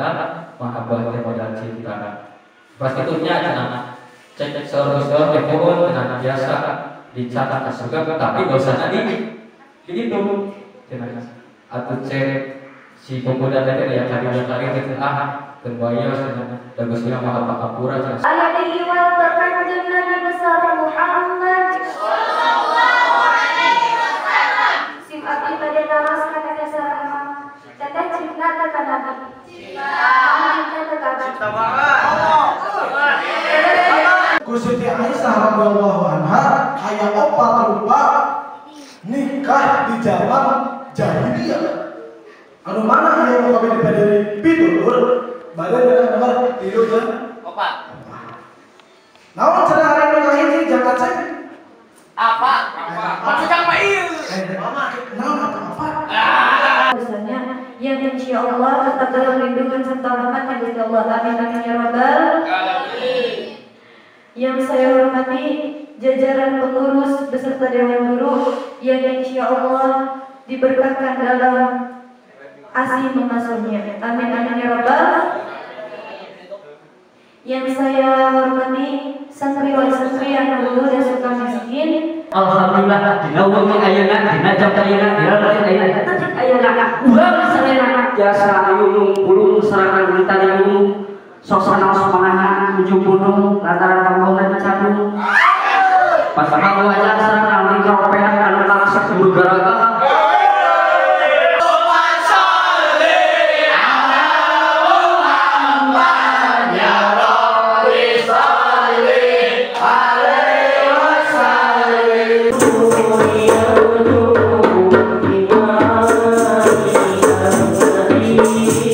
modal mahabbah teh modal cinta. Pas itunya cenah cek seur-seur teh pohon cenah biasa dicatat asuga tapi dosana di dihitung cenah atuh cek si pemuda teh ya kari-kari teh ah teu bayar cenah da Gusti Maha Pangampura cenah. Alaihi wa kanjeng Nabi besar Muhammad sallallahu alaihi wasallam. Sim abdi bade naros ka teteh sareng teteh cinta teh ka Nabi. Cinta. Cinta teh ka Nabi. Cinta banget. Ku Siti Aisyah radhiyallahu anha aya opat rupa nikah di zaman jahiliyah. Anu mana aya nu kabeh dibadari pitutur bade nomor 3 jeung opat. Naon cenah hari nu kahiji jang aceh? Apa? Apa? Tukang mah ieu. Naon apa apa? Misalnya yang insya Allah tetap dalam lindungan serta rahmat Gusti Allah. Amin amin ya rabbal alamin. Yang saya hormati jajaran pengurus beserta dewan guru yang insya Allah diberkahkan dalam asi mengasuhnya. Amin amin ya rabbal. Yang saya hormati santriwan santri yang dulu dan suka miskin. Alhamdulillah dina wengi ayeuna dina jam ayeuna dina detik ayeuna detik ayeuna urang sadayana jasa ayunung pulung serangan hutan sosana semangat ujung gunung lantaran panggongan cadung padahal wajah sareng lingkar peak anu langsung buru garaga. Thank you.